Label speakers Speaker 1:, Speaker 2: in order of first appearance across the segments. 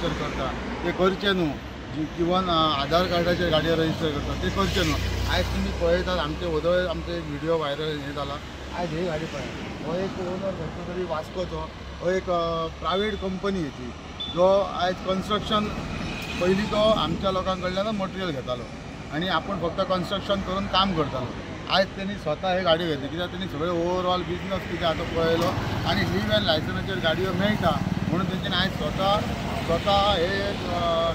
Speaker 1: Register करता ते करचे न्हू, इवन आधार कार्डाचेर गाडयो रजिस्टर करता ते करचे न्हू. आयज तुमी पळयतात आमचे वदळ आमचे एक व्हिडिओ व्हायरल हें जाला. आयज ही गाडी पळय, हो एक ओनर खंयचो तरी वास्कोचो, हो एक प्रायवेट कंपनी हेची, जो आयज कन्स्ट्रक्शन पयलीं तो आमच्या लोकां कडल्यान मटेरियल घेतालो आनी आपूण फक्त कन्स्ट्रक्शन करून काम करतालो. आयज तेणी स्वता ही गाडी घेतली कित्याक तेणी सगळे ओवरऑल बिजनस कितें आतां पळयलो आनी लीव अँड लायसनाचेर गाडयो मेळटा म्हणून तेंच्यानी आयज स्वता स्वता हे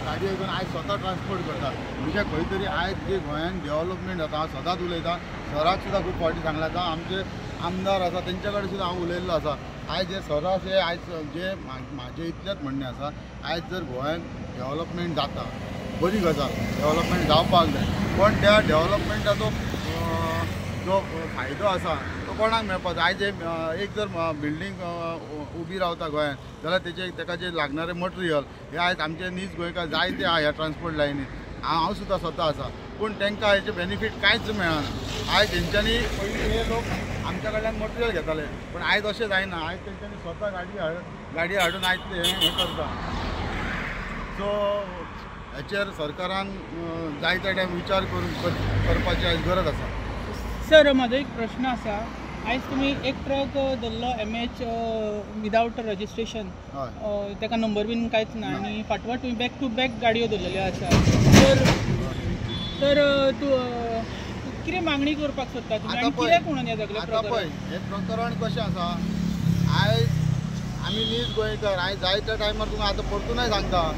Speaker 1: गाडयो घेवन आयज स्वता ट्रान्सपोर्ट करता. म्हणजे खंय तरी आयज जे गोंयान डेवलपमेंट जाता, हांव सदांच उलयतां, सराक सुद्दां खूब फावटी सांगलां, जावं आमचे आमदार आसा तेंच्या कडेन सुद्दां हांव उलयल्लो आसा. आयज जे सरास हे आयज जे म्हाजें इतलेंच म्हणणें आसा, आयज जर गोंयान डेवलपमेंट जाता बरी गजाल, डेवलपमेंट जावपाक जाय, पण त्या डेवलपमेंटाचो जो फायदो आसा तो कोणाक मेळपाक जाय. आयज एक जर बिल्डींग उबी रावता गोंयांत जाल्यार तेचे तेका जे लागणारें मटेरियल हे आयज आमचे नीज गोंयकार जायते आहा ह्या ट्रान्सपोर्ट लायनीन, हांव सुद्दां स्वता आसा, पूण तांकां हेचे बेनिफीट कांयच मेळना. आयज तेंच्यांनी पयलीं हे लोक आमच्या कडल्यान मटेरियल घेताले, पूण आयज अशें जायना. आयज तेंच्यांनी स्वता गाडी हाडून आयज ते हें करता. सो हेचेर सरकारान जायते टायम विचार करून करपाची आयज गरज आसा.
Speaker 2: सर म्हाजो एक प्रश्न आसा, आयज तुमी एक ट्रक धरलो एमएच विदावट रजिस्ट्रेशन, ताका नंबर बीन कांयच ना आनी फाटवाट तुमी बॅक टू बॅक गाडयो धरलेल्यो आसा, तर तूं कितें मागणी करपाक सोदता तुमी आनी कित्याक म्हणून हें सगळें
Speaker 1: आतां पळय हें प्रकरण कशें आसा, आयज आमी नीज गोंयकार, आयज जायत्या टायमार तुमकां आतां परतूनय सांगता,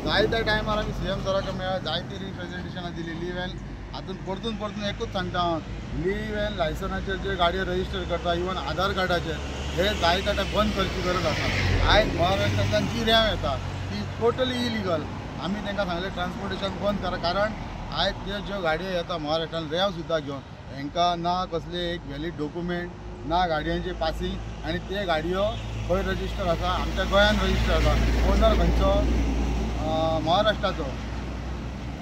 Speaker 1: जायत्या टायमार आमी सीएम सराक मेळ्ळा, जायती रिप्रेजेंटेशनां दिली लीव अँड आतां परतून परतून एकूच सांगता हांव, लीव अँड लायसनाचेर जे गाडयो रजिस्टर करता इवन आधार कार्डाचेर हे जायत्या टायम बंद करची गरज आसा. आयज महाराष्ट्रांतल्यान जी रेंव येता ती टोटली इलिगल. आमी तांकां सांगलें ट्रान्सपोर्टेशन बंद करा, कारण आयज त्यो ज्यो गाडयो येता महाराष्ट्रान रेंव सुद्दां घेवन हेंकां ना कसले एक व्हॅलीड डॉक्युमेंट ना गाडयांचे पासींग, आनी ते गाडयो खंय रजिस्टर आसा, आमच्या गोंयान रजिस्टर आसा, ओनर खंयचो महाराष्ट्राचो,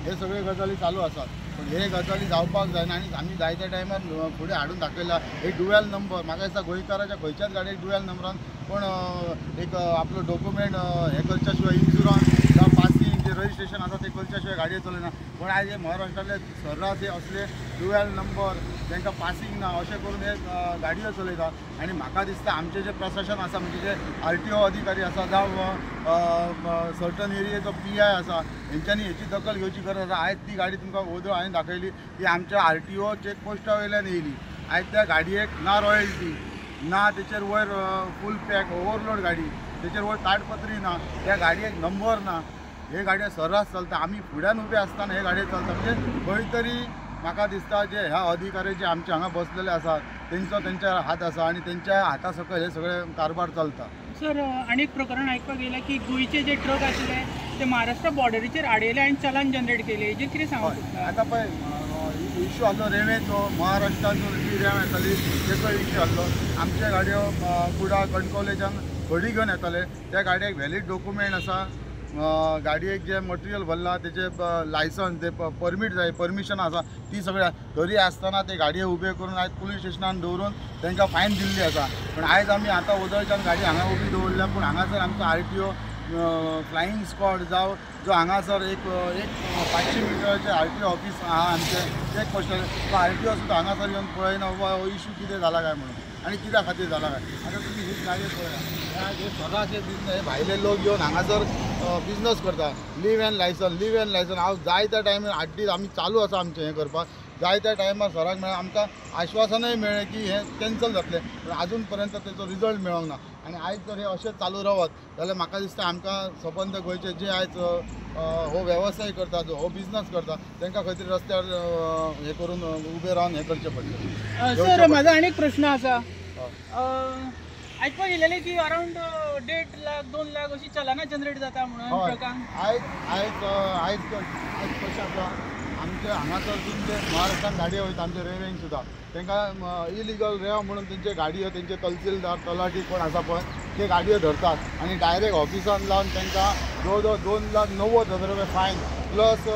Speaker 1: हे सगळे गजाली चालू आसात. पूण हे गजाली जावपाक जायना आनी आमी जायत्या टायमार फुडें हाडून दाखयला एक डुवेल नंबर. म्हाका दिसता गोंयकाराच्या खंयच्याच गाडयेक डुवेल नंबरान कोण एक आपलो डॉक्युमेंट हें करच्या शिवाय इन्शुरन्स जावं पासींग जे रजिस्ट्रेशन आसा तें करच्या शिवाय गाडयो चलयना. पूण आयज हे महाराष्ट्रांतले सर्रास हे असले डुवेल नंबर तांकां पासींग ना अशें करून हे गाडयो चलयता. आनी म्हाका दिसता आमचें जें प्रशासन आसा म्हणजे जे आरटीओ अधिकारी आसा जावं सर्टन एरियेचो पीआय आसा हेंच्यांनी हेची दखल घेवची गरज आसा. आयज ती गाडी तुमकां वदळ हांवें दाखयली ती आमच्या आरटीओ चॅकपोस्टा वयल्यान येयली. आयज त्या गाडयेक ना रॉयल्टी ना, तेचेर वयर फूल पॅक ओवरलोड गाडी, तेचेर वयर ताडपत्री ना, त्या गाडयेक नंबर ना, हे गाडयो सर्रास चलता. आमी फुड्यान उबे आसतना हे गाडयो चलता. म्हणजे खंय तरी म्हाका दिसता जे ह्या अधिकारी जे आमचे हांगा बसलेले आसात तेंचो तेंच्या हात आसा आनी तेंच्या हाता सकयल हे सगळे कारभार चलता.
Speaker 2: सर आनी एक प्रकरण आयकपाक येयलें की गोंयचे जे ट्रक आशिल्ले ते महाराष्ट्र बॉर्डरीचेर आडयले आनी चलान जनरेट केले, हेजेर कितें सांगूंक सोदता?
Speaker 1: आतां पळय इश्यू आसलो रेंवेचो, महाराष्ट्रांतून जी रेंव येताली तेचो इश्यू आसलो. आमचे गाडयो कुडा कणकवलेच्यान खडी घेवन येताले, त्या गाडयेक व्हॅलीड डॉक्युमेंट आसा, गाडयेक जें मटेरियल भरलां तेचें लायसन्स ते परमीट जाय, परमिशन आसा, ती सगळी तरी आसतना ते गाडये उबे करून आयज पुलीस स्टेशनान दवरून तांकां फायन दिल्ली आसा. पूण आयज आमी आतां वदळच्यान गाडी हांगा उबी दवरल्या, पूण हांगासर आमचो आरटीओ फ्लायींग स्क्वॉड जावं जो हांगासर एक 500 मिटराचें आरटीओ ऑफीस आहा आमचें चॅक पोस्टार, तो आरटीओ सुद्दां हांगासर येवन पळयना बाबा हो इशू कितें जाला काय म्हणून आनी कित्या खातीर जाला काय. आतां तुमी हीच गाडी पळया, हे सर्रास हे बिजनस हे भायले लोक येवन हांगासर बिजनस करता. Leave and licence, leave and licence हांव जायत्या टायमार 8 दीस आमी चालू आसा आमचें हें करपाक, जायत्या टायमार सराक मेळ्ळें, आमकां आश्वासनय मेळ्ळें की हें कॅन्सल जातलें, पूण आजून पर्यंत तेचो रिजल्ट मेळोंक ना. आनी आयज जर हें अशें चालू रावत जाल्यार म्हाका दिसता आमकां सबंद गोंयचे जे आयज हो वेवसाय करता, जो हो बिजनस करता तांकां खंय तरी रस्त्यार हें करून उबें रावन हें करचें पडटलें.
Speaker 2: सर म्हाजो आनी एक प्रश्न आसा, आयकपाक येयलेलें की अरावंड 1.5 लाख 2 लाख अशी चलनां जनरेट जाता म्हणून ट्रकांक.
Speaker 1: आयज आयज आयज आयज कशें आसा आमचे हांगासर जे महाराष्ट्रान गाडयो वयता आमचे रेंवेंक सुद्दां तांकां इलिगल रेंव म्हणून तेंचे गाडयो तेंचे तहसीलदार तलाठी कोण आसा पळय ते गाडयो धरतात आनी डायरेक्ट ऑफिसान लावन तांकां जवळ जवळ 2,90,000 रुपया फायन प्लस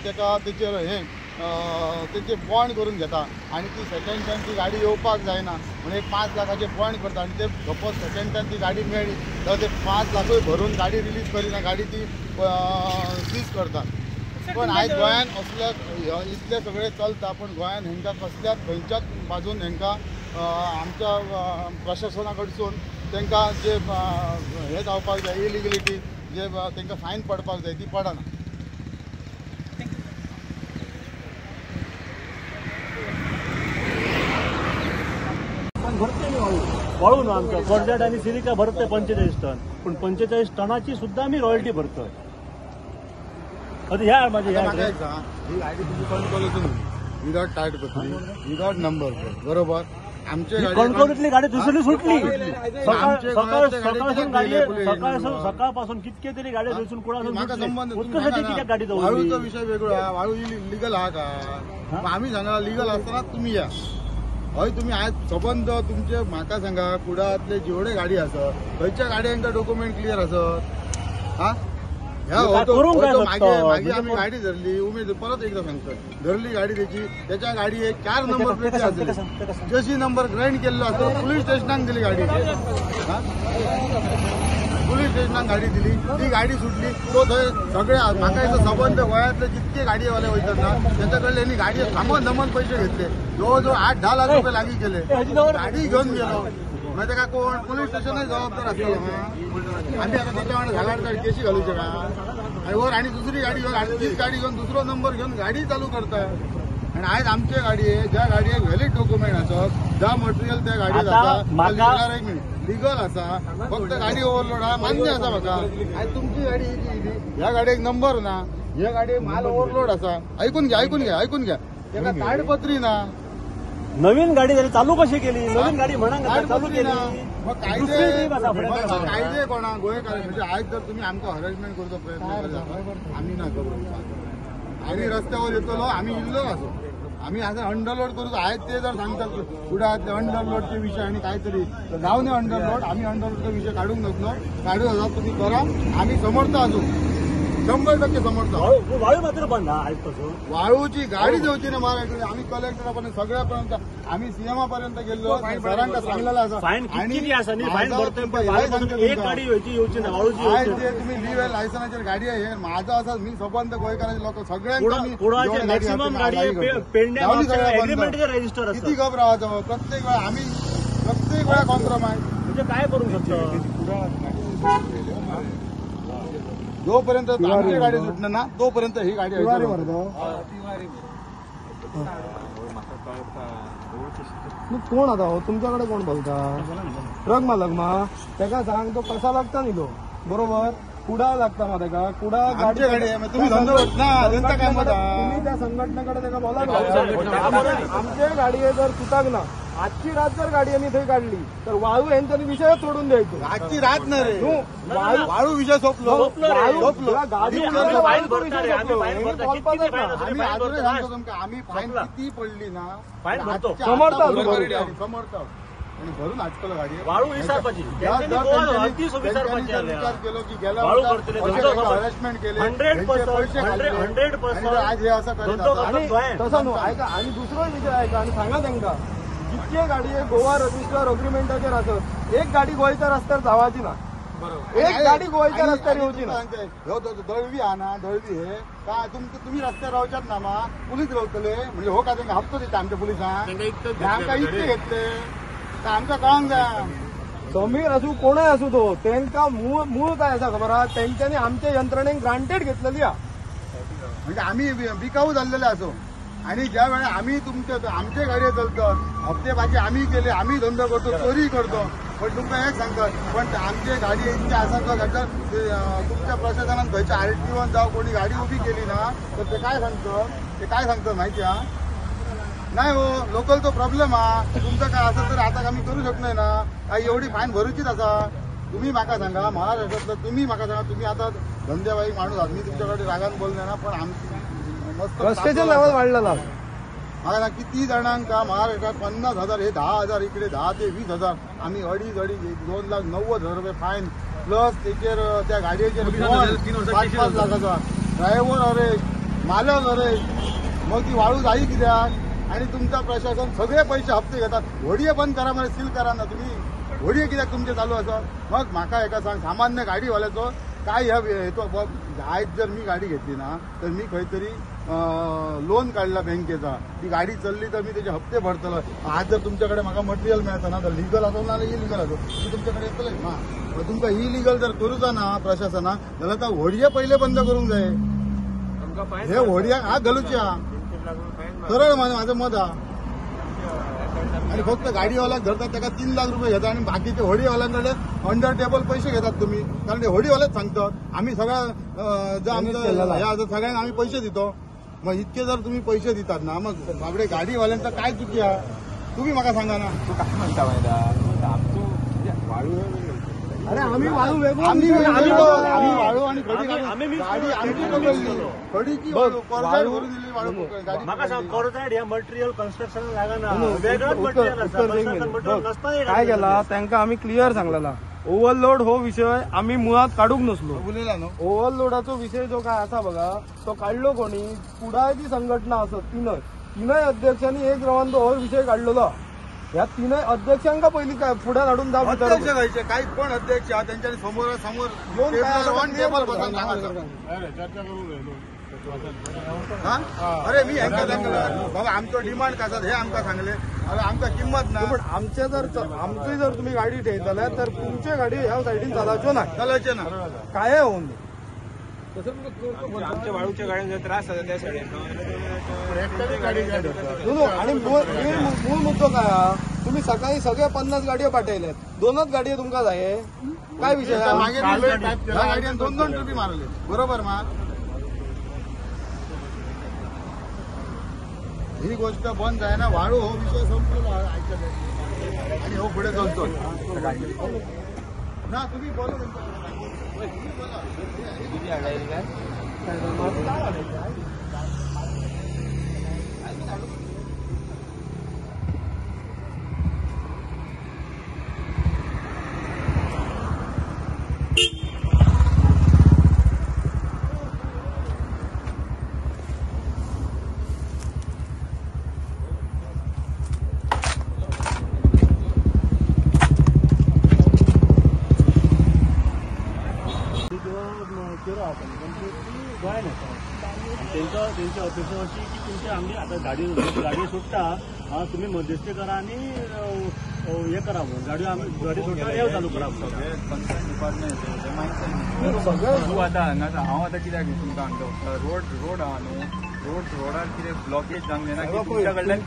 Speaker 1: ताका तेचेर हें तेंचे बॉन्ड करून घेता आनी ती सेकंड टायम ती गाडी येवपाक जायना म्हणून एक 5 लाखाचे बॉन्ड करता आनी ते सपोज सेकंड टायम ती गाडी मेळ्ळी जाल्यार ते 5 लाखूय भरून गाडी रिलीज करिना, गाडी ती सीज करता. पण आयज गोंयान असल्या इतले सगळे चलता, पण गोंयान हेंकां कसल्याच खंयच्याच बाजून हेंकां आमच्या प्रशासना कडसून तांकां जे हे जावपाक जाय इलिगलिटी जे तांकां फायन पडपाक जाय ती पडना.
Speaker 3: भरते वाळू ना आमच्या कोर्जाट आनी सिरिका भरते 45 टन, पण 45 टनाची सुद्धा आमी रॉयल्टी भरतोय. ह्या माझी
Speaker 1: ही गाडी तुमी कणकवलीतून विदाउट टायट पत्री विदाउट नंबर प्लेट बरोबर. आमचे
Speaker 3: कणकवलीतली गाडी दुसरी सुटली सकाळपासून कितके तरी गाड्या थंयसून कुडासून उदकासाठी कित्याक गाडी दवरली.
Speaker 1: वाळूचो विशय वेगळो आहा, वाळू इलिगल आहा का आमी सांगला लिगल आसतना तुमी या. हय तुमी आज सबंद तुमचे म्हाका सांगा कुडातले जेवढे गाडी आसत खंयच्या गाडयांका डॉक्युमेंट क्लियर आसत. हा मागे आमी गाडी धरली उमेद परत एकदा सांगता धरली गाडी त्याची त्याच्या गाडयेक 4 नंबर प्लेट आसली जशी नंबर ग्राइंड केल्लो आसतो पुलीस स्टेशनाक दिली गाडी, पुलीस स्टेशनाक गाडी दिली, ती गाडी सुटली. तो थंय सगळे म्हाका दिसता सबंद गोंयांतले जितके गाडयेवाले वयतात ना तेच्या कडल्यान गाडये थांबून थांबून पैसे घेतले, जवळ जवळ 8-10 लाख रुपये लागीं केले. गाडी घेवन गेलो मागीर ताका कोण पुलीस स्टेशनूय जबाबदार आसतलो. आमी आतां तेच्या वांगडा घालार केशी घालूचे का आनी वर आनी दुसरी गाडी घेवन आनी तीच गाडी घेवन दुसरो नंबर घेवन गाडी चालू करता. आनी आयज आमचे गाडये ज्या गाडयेक व्हॅलीड डॉक्युमेंट आसत ज्या मटेरियल त्या गाडयेक आसा एक मिनिट लिगल आसा, फक्त गाडी ओव्हरलोड आहा मान्य आसा म्हाका. आयज तुमची गाडी ही ह्या गाडयेक नंबर ना, ह्या गाडयेक माल ओव्हरलोड आसा. ऐकून घ्या ऐकून घ्या ऐकून घ्या, ताका ताडपत्री ना.
Speaker 3: नवीन गाडी जाली चालू कशी केली, नवीन गाडी म्हणा चालू केली
Speaker 1: मग कायदे कायदे कोणा गोंयकार म्हणजे आयज जर तुम्ही आमकां हरेसमेंट करचो प्रयत्न करता आमी ना करू. आमी रस्त्यावर येतलो, आमी इल्लो आसो, आमी आतां अंडरलोड करूं. आयज ते जर सांगतात कुडातले अंडरलोडचे विशय आनी काय तरी जावं न्ही अंडरलोड, आमी अंडरलोडचो विशय काडूंक नसलो, काडूं जाता तुमी करा, आमी समर्थ आसूं, 100% समर्थ.
Speaker 3: वाळू मात्र बंद आयज पासून
Speaker 1: वाळूची गाडी देवची ना महाराष्ट्र. आमी कलेक्टरा पर्यंत सगळ्या पर्यंत आमी सीएमा पर्यंत गेल्लो, सरांका सांगलेलो आसा.
Speaker 3: फायन कितकी आसा न्ही, फायन भरतय, एक गाडी येवची ना वाळूची.
Speaker 1: आयज जे तुमी लिव्ह लायसनाचेर गाडी आहे माझो आसा, मी सबंद गोंयकारांचे लोक सगळ्यांक
Speaker 3: मॅक्सिमम गाडी पेडण्या रजिस्टर आसा.
Speaker 1: किती गप रावाचो प्रत्येक वेळा आमी प्रत्येक वेळा कॉम्प्रोमायज
Speaker 3: म्हणजे काय करूंक शकता.
Speaker 1: जोपर्यंत आमची गाडी सुटणार ना तोपर्यंत ही गाडी.
Speaker 4: कोण आता हो तुमच्याकडे कोण बोलता ट्रक मालक मा तेका सांग तो कसा लागता न्ही तो बरोबर कुडा लागता मा तेका कुडा
Speaker 1: गाडी तुम्ही
Speaker 4: तुम्ही त्या संघटनेकडे तेका बोला. आमचे गाडये जर सुटाक ना आजची रात जर गाडयांनी थंय काडली तर वाळू हेंच्यांनी विशयच सोडून द्यायचो.
Speaker 1: आजची रात ना रे वाळू विशय सोंपलो.
Speaker 4: गाडी
Speaker 1: आमी आजूनय सांगतो तुमकां आमी फायन किती पडली ना
Speaker 4: समर्थ
Speaker 1: समर्थ आणि भरून हाडटलो गाडी
Speaker 3: वाळू विसरपाची
Speaker 1: विचार केलो की गेल्या हॅरेसमेंट केले 100% आज हे असं करीत.
Speaker 4: तसं न्हू आयका आनी दुसरोय विशय आयका आनी सांगा तांकां जितके गाडये गोवा रजिस्टर अग्रीमेंटाचेर आसत एक गाडी गोंयच्या रस्त्यार जावाची ना, एक गाडी गोंयच्या रस्त्यार येवची ना.
Speaker 1: दळवी आहा ना दळवी हे काय तुमी रस्त्यार रावच्यात ना मा पुलीस रावतले म्हणजे हो काय तांकां हप्तो दिता आमच्या पुलिसांक आमकां इतके घेतले तर आमकां कळोंक जाय.
Speaker 4: समीर आसूं कोणय आसूं तो तांकां मूळ काय आसा खबर आहा, तेंच्यांनी आमच्या यंत्रणेक ग्रांटेड घेतलेली आहा.
Speaker 1: म्हणजे आमी बिकाऊ जाल्लेले आसो आणि ज्या वेळा आम्ही तुमचे आमचे गाडये चलतात हप्ते बाकी आम्ही केले, आम्ही धंदो करतो, चोरी करतो, पण तुमकां एक सांगतात पण आमचे गाडी इतके आसा तर तुमच्या प्रशासनान खंयच्या आरटीओन जावं कोणी गाडी उभी केली ना तर ते काय सांगतात ते काय सांगतात माहिती आहा नाही हो लोकलचो प्रॉब्लेम आहा तुमचं काय असं तर आता आमी करू शकनाय ना काय एवढी फायन भरूचीच आसा. तुम्ही म्हाका सांगा महाराष्ट्रातलं तुम्ही म्हाका सांगा तुम्ही आता धंदेवाईक माणूस आहात, मी तुमच्याकडे रागान बोलले ना पण आम मस्त
Speaker 4: रस्त्याचे लेवल वाढलेला.
Speaker 1: म्हाका किती जाणांका महाराष्ट्रात 50,000 हे 10,000 इकडे 10 ते 20,000 आम्ही अडीच 2,90,000 रुपये फायन प्लस तेचेर त्या गाडयेचेर 5-5 लाखाचो ड्रायव्हर अरेस्ट, मालक अरेस्ट, मग ती वाळू जाई कित्याक? आणि तुमचा प्रशासन सगळे पैसे हप्ते घेतात. होडये बंद करा म्हणजे सील करा ना तुम्ही. होडये कित्याक तुमचे चालू आसत? मग म्हाका एका सांग, सामान्य गाडीवाल्याचो काय ह्या हेतो? आयज जर मी गाडी घेतली ना तर मी खंय तरी लोन काडला बँकेचा, ती गाडी चलली तर मी त्याचे हप्ते भरतलो. आज जर तुमच्याकडे म्हाका मटेरियल मेळता ना तर लिगल आसो ना इलिगल आसो ती तुमच्याकडे येतले ना. तुमकां इलिगल जर करूचा ना प्रशासनाक जाल्यार आतां होडये पयले बंद करूंक जाय. हे होडयांक हात घालुचे सरळ माझं मत हा. आणि फक्त गाडीवाल्याक धरतात ताका 3 लाख रुपये घेतात आणि बाकीचे होडीवाल्यांकडे अंडर टेबल पैसे घेतात तुम्ही. कारण ते होडीवालेच सांगतात आम्ही सगळ्या जे आमचं हे आसा सगळ्यांक आम्ही पैसे दितो. मग इतके जर तुम्ही पैसे दितात ना मग बाबडे गाडीवाल्यांचा काय चुकी हा? तुम्ही म्हाका सांगा ना.
Speaker 5: तू काय म्हणता माहिती आमचो वाळू?
Speaker 4: अरे आम्ही वाळू वेगळो,
Speaker 1: आम्ही वाळू आणि खडी गाडी आमची पकडली, खडीची वाळू कोरजाड भरून दिली वाळू.
Speaker 3: म्हाका सांग, कोरजाड हे मटेरियल कन्स्ट्रक्शन लागना, वेगळंच मटेरियल आसा.
Speaker 4: काय केला तांकां आम्ही क्लियर सांगलेला, ओव्हरलोड हो विषय आम्ही मुळात काडूंक नसलो.
Speaker 1: उलयला न्हू
Speaker 4: ओव्हरलोडाचो विषय जो काय आसा बघा तो काडलो कोणी? कुडाळची संघटना आसत तिनय अध्यक्षांनी एक रावन तो हो विषय काडलेलो. ह्या तीनय अध्यक्षांका पहिली काय फुड्यात हाडून दाब.
Speaker 1: अध्यक्ष खंयचे? काय कोण अध्यक्ष त्यांच्या समोर समोर टेबल बसून सांगायचं. अरे मी हेंका सांगलं बाबा आमचो डिमांड काय आसा हे आमकां सांगले. अरे आमकां किंमत ना.
Speaker 4: पण आमचे जर आमची जर तुम्ही गाडी ठेयतले तर तुमची गाडी ह्या सायडीन चलाच्यो ना,
Speaker 1: चलायचे ना
Speaker 4: काय होऊन.
Speaker 5: आमच्या वाळूच्या गाड्यांचा त्रास जाता त्या सायडीन.
Speaker 4: आणि मूळ मुद्दो काय हा, तुम्ही सकाळी सगळे 50 गाडयो पाठयल्यात, 2च गाडयो तुमकां जाय, काय विषय?
Speaker 1: गाडयेन 2-2 ट्रिपी मारले बरोबर. मा ही गोष्ट बंद जायना. वाळू हो विषय संपलो आयच्या आणि हो फुडें चलतो ना. तुम्ही बोला.
Speaker 3: गोंयान येता आनी तेंची अपेक्षा अशी की तुमची आमी आतां गाडी गाडी सुट्टा तुमी मध्यस्थी करा आनी हे करा म्हणून गाडी आमी गाडी सुट्टा येव चालू करा म्हणून.
Speaker 5: सगळे कन्सर्न डिपार्टमेंट तूं आतां हांगा हांव आतां कित्याक तुमकां सांगता, रोड रोड आहा न्हू, रोड रोडार कितें ब्लॉकेज जावंक जायना की तुमच्या कडल्यान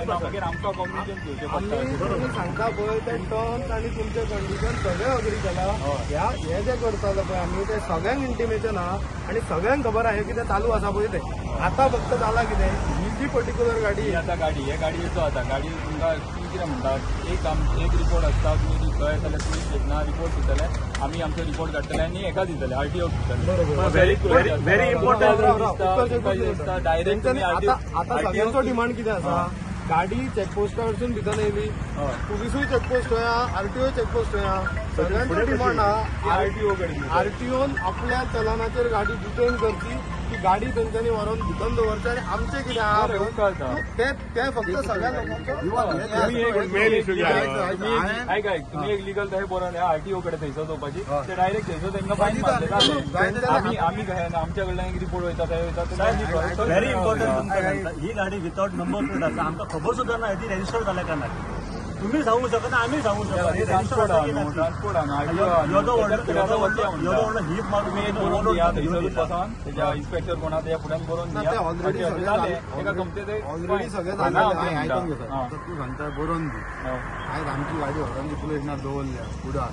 Speaker 5: मागीर आमकां कॉग्निजन्स घेवचें पडटा.
Speaker 4: तुमी सांगता पळय ते टर्म्स आनी तुमचे कंडिशन सगळे अग्री केला. ह्या हे जे करताले पळय आमी ते सगळ्यांक इंटिमेशन आहा आनी सगळ्यांक खबर आहा कितें चालू आसा पळय तें. आतां फक्त जाला कितें, ही जी पर्टिक्युलर गाडी
Speaker 5: आतां गाडी हे गाडयेचो आतां गाडी तुमकां तुमी कितें म्हणटा, एक एक रिपोर्ट आसता, तुमी ती थंय जाल्यार पुलीस स्टेशनार रिपोर्ट दितले, आमी आमचो रिपोर्ट काडटले आनी हेका दितले आरटीओक दितले.
Speaker 3: Very very important.
Speaker 5: डायरेक्ट
Speaker 4: आतां सगळ्यांचो डिमांड कितें आसा, गाडी चेकपोस्टा कडसून भितर येयली, पुलिसूय चेकपोस्ट आहा, आरटीओ चेकपोस्ट आहा, सगळ्यांचो डिमांड आहा
Speaker 5: आरटीओ कडेन.
Speaker 4: आरटीओन आपल्या चलनाचेर गाडी डिटेन करची, ती गाडी तेंच्यांनी व्हरून भितर दवरची आनी आमचें कितें आहा ते ते फक्त सगळ्या लोकांचो.
Speaker 5: आयक आयक, तुमी एक लिगल थंय बरोवन आरटीओ कडेन थंयसर वचपाची, ते डायरेक्ट थंयसर तांकां फायन मारतले. आमी आमी आमच्या कडल्यान एक रिपोर्ट वयता थंय वयता.
Speaker 3: Very important. ही गाडी विदाउट नंबर प्लेट आसा, आमकां खबर सुद्दां ना ती रेजिस्टर जाल्या काय ना. तुम्ही सांगू शकना, आमी सांगू शकना.
Speaker 5: ट्रान्सपोर्ट
Speaker 3: हीप मारून
Speaker 5: तेच्या इन्स्पेक्टर कोणा तेच्या फुड्यान बरोवन
Speaker 1: ऑलरेडी सगळें आयकून घेता. तूं सांगता बरोवन दी, आयज आमची गाडी व्हरून ती पुलीस स्टेशनार दवरल्या कुडाळ,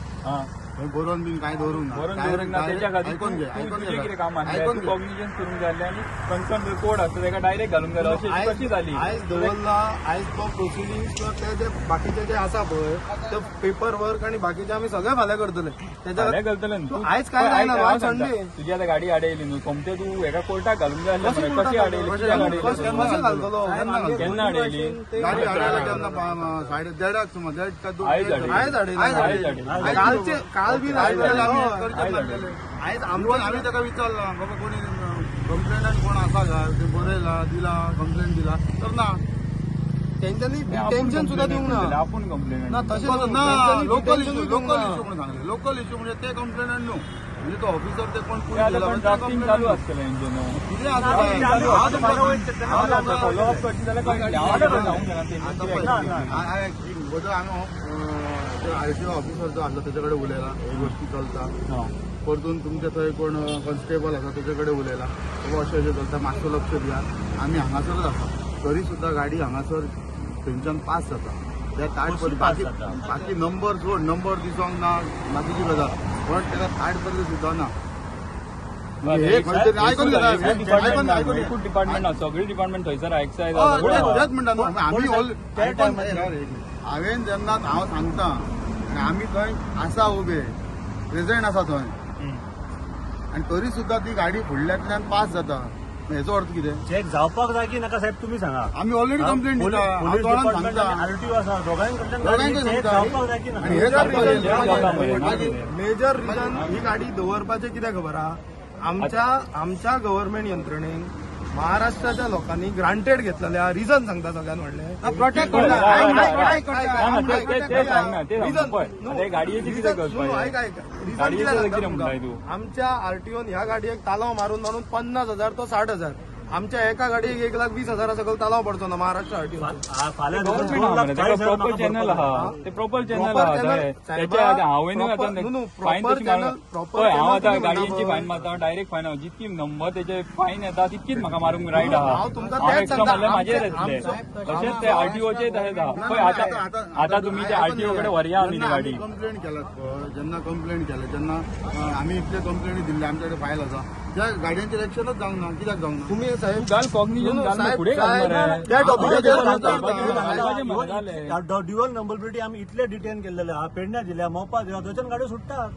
Speaker 1: थंय बरोवन बीन कांय दवरूंक ना.
Speaker 5: बरोवन दवरूंक ना तेच्या खातीर
Speaker 1: आयकून घे, आयकून
Speaker 5: तुजें कितें काम
Speaker 1: घे,
Speaker 5: आसलें, तूं कॉग्निजन्स करूंक जाय आसलें आनी कन्सर्न कोड आसता तेका डायरेक्ट घालूंक जाय. अशी कशी जाली?
Speaker 4: आयज दवरला, आयज तो प्रोसिडींग्स किंवा ते जे बाकीचे जे आसा पळय ते पेपर वर्क आनी बाकीचे आमी सगळे फाल्यां करतले.
Speaker 5: फाल्यां करतले न्हू.
Speaker 4: आयज काय जायना, आयज संडे.
Speaker 5: तुजी आतां गाडी आडयली न्हू, सोमते तूं हेका कोर्टाक घालूंक जाय आसलें. कशी आडयली?
Speaker 4: कशें घालतलो?
Speaker 5: केन्ना आडयली
Speaker 1: गाडी? आडयला केन्ना? साडे देडाक सुमार, देड का दोन.
Speaker 5: आयज आडयली.
Speaker 4: आयज आडयली, कालचे काल बी
Speaker 1: आयज आमी ताका विचारला बाबा कोणी कंप्लेनंट कोण आसा काय ते बरयला दिला कंप्लेन दिला तर ना
Speaker 4: तेंच्यांनी डिटेन्शन सुद्धा दिवंक ना.
Speaker 5: आपूण कंप्लेनंट
Speaker 4: ना तशें
Speaker 1: ना लोकल इश्यू लोकल इश्यू म्हणून सांगले. लोकल इश्यू म्हणजे ते कंप्लेनंट न्हू म्हणजे तो ऑफिसर ते कोण
Speaker 5: ड्राफ्टिंग चालू आसतलें हेंचें न्हू
Speaker 1: कितें आसा आमी आरटीओ ऑफिसर जो आसलो तेजे कडेन उलयला ही गोष्टी चलता. परतून तुमचे थंय कोण कॉन्स्टेबल आसा तेजे कडेन उलयला बाबा अशें अशें चलता मातसो लक्ष दिया. आमी हांगासरच आसा तरी सुद्दां गाडी हांगासर थंयच्यान पास जाता त्या ताट बाकी बाकी नंबर सोड नंबर दिसोंक ना बाकीची गजाल पण तेका ताट पर्यंत सुद्दां ना.
Speaker 5: एकूच डिपार्टमेंट ना सगळी डिपार्टमेंट थंयसर एक्सायज
Speaker 1: तेच म्हणटा न्हू आमी हांवें जेन्ना हांव सांगता आनी आमी थंय आसा उबे प्रेझेंट आसा थंय आनी तरी सुद्दां ती गाडी फुडल्यांतल्यान पास जाता हेचो अर्थ कितें?
Speaker 3: चेक जावपाक जाय की नाका साहेब तुमी सांगा.
Speaker 1: आमी ऑलरेडी कंप्लेन दिता
Speaker 3: सांगता आरटीओ आसा दोगांय चेक जावपाक जाय की नाका.
Speaker 4: मेजर रिजन ही गाडी दवरपाचें कितें खबर आहा? आमच्या आमच्या गव्हर्मेंट यंत्रणेन महाराष्ट्राच्या लोकांनी ग्रांटेड घेतलेल्या रिजन सांगता सगळ्यात व्हडलें आमच्या आरटीओन ह्या गाडयेक तालाव मारून मारून 50,000 तो 60,000 आमच्या एका गाडयेक 1,20,000 सकयल तालाव पडचो ना महाराष्ट्र आरटीओ.
Speaker 5: प्रॉपर चॅनल आहा ते प्रॉपर चॅनल आहा. हांवें हांव आतां गाडयेची फायन मारता डायरेक्ट फायन हांव जितकी नंबर तेजे फायन येता तितकीच म्हाका मारूंक रायट आहा. हांव एक्स्ट्रा मारल्यार म्हाजेर येतले. तशेंच ते आरटीओचे तशेंच आहा. पळय आतां आतां तुमी ते आरटीओ कडेन व्हरया आमी ती गाडी.
Speaker 1: कंप्लेन केलात पळय जेन्ना कंप्लेन केलें तेन्ना आमी इतले कंप्लेनी दिल्ले आमचे कडेन फायल आसा त्या गाडयांचेर एक्शनच जावंक ना. कित्याक जावंक ना?
Speaker 4: तुमी साहेब
Speaker 5: घाल कॉग्निजन घाल फुडें घाल.
Speaker 3: ड्युअल नंबर प्लेटी आमी इतले डिटेन केल्लेले आहा पेडण्या जिल्ल्या मोपा जिल्ल्या थंयच्यान गाडयो सुट्टात.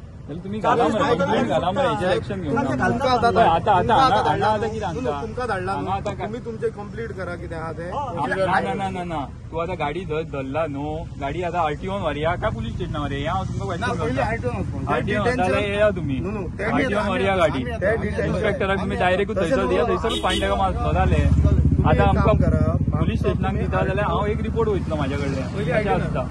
Speaker 5: तुमी घाला मरे कंप्लेन घाला मरे हेचेर एक्शन घेवन. आतां आतां आतां कितें
Speaker 4: तुमकां धाडला तुमी तुमचें कंप्लीट करा कितें आहा तें.
Speaker 5: ना ना ना ना तूं आतां गाडी धरला न्हू गाडी आतां आरटीओन व्हरया काय पुलीस स्टेशनार व्हरया हांव तुमकां क्वेश्चन करता. आरटीओन जाल्यार येया तुमी आरटीओन व्हरया गाडी इन्स्पेक्टराक तुमी डायरेक्टूच थंयसर दिया थंयसर फायन ताका मारतलो जालें. आतां आमकां पुलीस स्टेशनाक दिता जाल्यार हांव एक रिपोर्ट वयतलो म्हाज्या कडल्यान अशें आसता.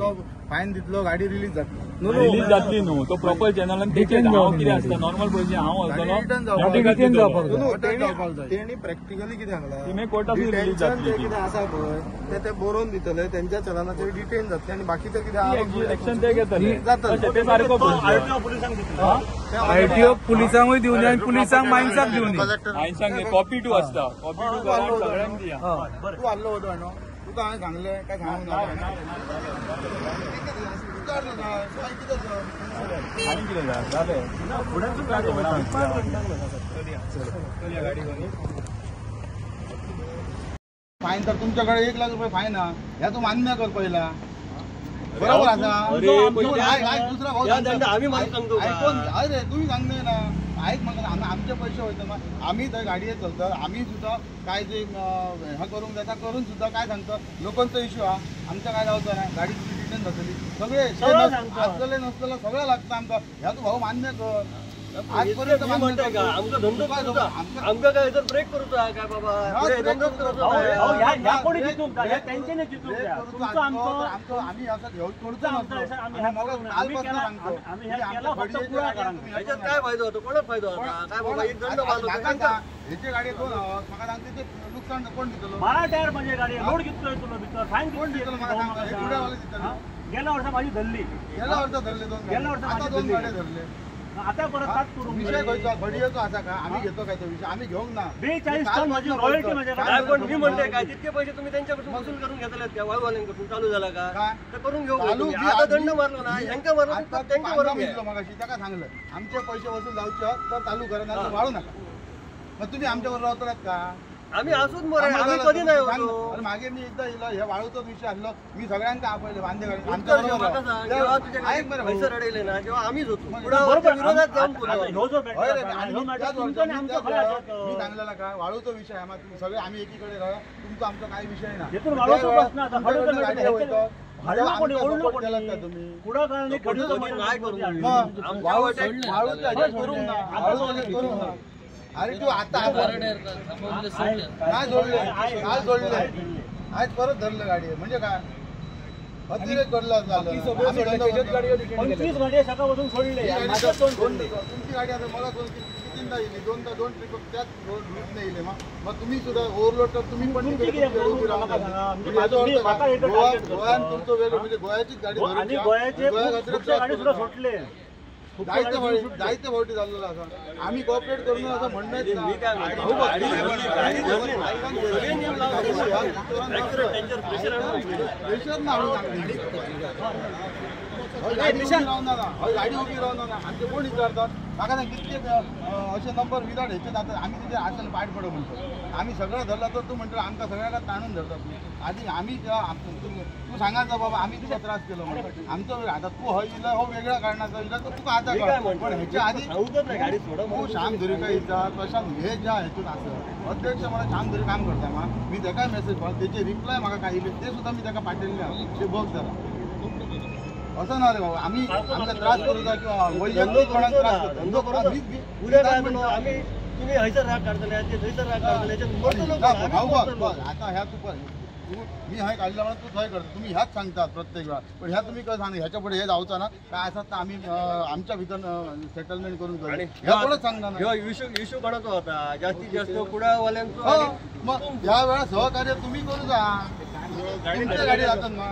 Speaker 1: तो फायन दितलो गाडी रिलीज जातली.
Speaker 5: रिलीज जातली न्हू तो प्रॉपर चॅनलान तेचेर हांव कितें आसता नॉर्मल पयशे हांव वतलो
Speaker 4: तेणी प्रॅक्टिकली कितें सांगलां
Speaker 5: कोर्टासून रिलीज जातली
Speaker 4: कितें आसा पळय ते ते बरोवन दितले तेंच्या चलनाचेर डिटेन जातले आनी बाकीचे कितें
Speaker 5: एक्शन ते घेतले ते सारको
Speaker 6: आरटीओ पुलिसांकूय दिवनी आनी पुलिसांक मायन्साक दिवनी.
Speaker 5: मायन्सांक कॉपी टू आसता कॉपी टू सगळ्यांक दिया.
Speaker 1: तूं हाडलो होतो न्हू तुका हांवें सांगलें काय सांगूंक ना?
Speaker 5: आनी कितें जालें
Speaker 1: फायन तर तुमच्याकडे 1 लाख रुपये फायन आहा ह्या तूं मान्य कर पहिला. बरोबर आसा. दुसरा भाऊ अरे तुमी सांगले ना आयक म्हणटा आमचे पयशे वयता ना आमी थंय गाडयेर चलता आमी सुद्दां काय जे हें करूंक जाता करून सुद्दां काय सांगता लोकांचो इश्यू आहा आमच्या काय जावचो ना गाडी तुजी डिटेन जातली सगळे आसतले नसतले सगळें लागता आमकां. ह्या तूं भाऊ मान्य कर. आजपर्यंत
Speaker 7: आमकां धंदो आमकां काय ब्रेक करूचो काय बाबा
Speaker 1: आमी असो करचो
Speaker 7: हेच्यात काय फायदो जाता? कोणाक फायदो जाता काय बाबा? एक दंड मारलो
Speaker 1: हेचे गाडये दोन म्हाका सांग तेचे लुकसाण कोण दितलो?
Speaker 3: 12 टायर म्हणजे गाडी लोड कितलो येतलो भितर फायन
Speaker 1: कोण दितलो म्हाका सांग? हे दितलो.
Speaker 3: गेल्या वर्सा माझी धरली
Speaker 1: गेल्या वर्सा धरले दोन
Speaker 3: गेल्या वर्सा
Speaker 1: आता दोन गाडये धरले.
Speaker 3: आता परत ताच करू
Speaker 1: विषय खंयचो घडयेचो आसा काय? आमी घेतो काय तो विषय? आमी घेवंक ना.
Speaker 3: 42 टन माझी रॉयल्टी म्हणजे
Speaker 7: काय? पण मी म्हणते काय तितके पैसे तुम्ही त्यांच्याकडून वसूल करून घेतले का? वाळूवाल्यांकडून चालू झाला का तर करून घेऊ. आता दंड मारलो ना ह्यांका मारलो त्यांच्या बरोबर
Speaker 1: मगाशी ताका सांगलं आमचे पैसे वसूल जावचे तर चालू करा ना वाळू नका. मग तुम्ही आमच्यावर रावतलात का?
Speaker 7: आम्ही असूच मरे आम्ही कधी नाही होतो.
Speaker 1: मागे मी एकदा इलो हे वाळूचो विषय आसलो मी सगळ्यांका आपयले बांदे
Speaker 7: रडयले ना जेव्हा आम्हीच होतो विरोधात जाऊन
Speaker 1: मी सांगलेला काय वाळूचो विषय आहे सगळे आम्ही एकीकडे राहा तुमचो आमचो काय विषय ना. करूंक ना. अरे तू आता काय सोडले, काल सोडले, आज परत धरलं गाडी, म्हणजे काय अतिरेक घडला.
Speaker 3: 25 गाडी सकाळपासून सोडले.
Speaker 1: तुमची गाडी आता मला कितींदा येईल, दोनदा दोन ट्रिप त्याच रूटने येईल. मग तुम्ही सुद्धा ओव्हरलोड तर तुम्ही पण गोव्यान तुमचं वेगळं, म्हणजे गोव्याचीच गाडी
Speaker 3: सोडले.
Speaker 1: जायते जायते फावटी जाल्लेलो आसा. आमी कॉपरेट करून असं म्हणणें ना. प्रेशर ना गाडी उभी रावना ना, गाडी उभी रावना ना. आमचे कोण विचारतात म्हाका सांग कितके अशे नंबर विदाउट हेचे जातात. आमी तेजे आसल पाठ पडो म्हणतो आमी सगळं धरला तर तूं म्हणटलो आमकां सगळ्यांक ताणून धरतात. आदी आमी तूं सांगायचो बाबा आमी तुका त्रास केलो म्हणून आमचो. आतां तूं हय इलो हो वेगळ्या कारणाचो इलो तर तुका आतां कळ, पण हेच्या आदी तूं श्याम धुरीका विचार प्रशांत हे ज्या हेतून आसा अध्यक्ष म्हणून श्याम धुरी काम करता मा मी तेकाय मेसेज तेजे रिप्लाय म्हाका काय येयले ते सुद्दां मी तेका पाठयल्ले आहा ते बघ जरा. असं ना रे बाबा आमी आमकां त्रास करूं जाय किंवा वैयक्तीक कोणाक त्रास धंदो करूं.
Speaker 7: आमी तुमी हयसर राग काडटले ते थंयसर राग काडटले.
Speaker 1: बघ आतां ह्या तूं पळय, मी हय काडला म्हणून तूं थंय करता, तुमी ह्याच सांगतात प्रत्येक वेळा. पण ह्या तुमी काय सांग ह्याच्या फुडें हे जावचो ना काय आसा तर आमी आमच्या भितर सेटलमेंट करून करू ह्या कोणच सांगना.
Speaker 7: ह्यो इशू कोणाचो होता जास्तीत जास्त कुडावाल्यांचो.
Speaker 1: मग ह्या वेळा सहकार्य तुम्ही करू जा. तुमच्या गाडी जातात मग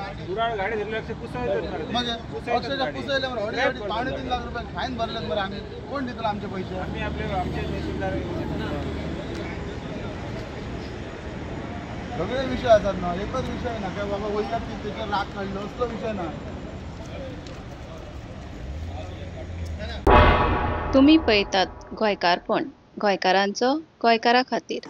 Speaker 1: अक्षरशः पुसयले मरे अडीच अडीच 2.75 लाख रुपये फायन भरले मरे. आमी कोण दितलो आमचे पैसे? सगळे विषय आसात ना, एकच विषय ना काय बाबा वैयक्तीक तेचेर राग काडलो असलो विषय ना.
Speaker 8: तुमी पळयतात गोंयकारपण, गोंयकारांचो गोंयकारा खातीर.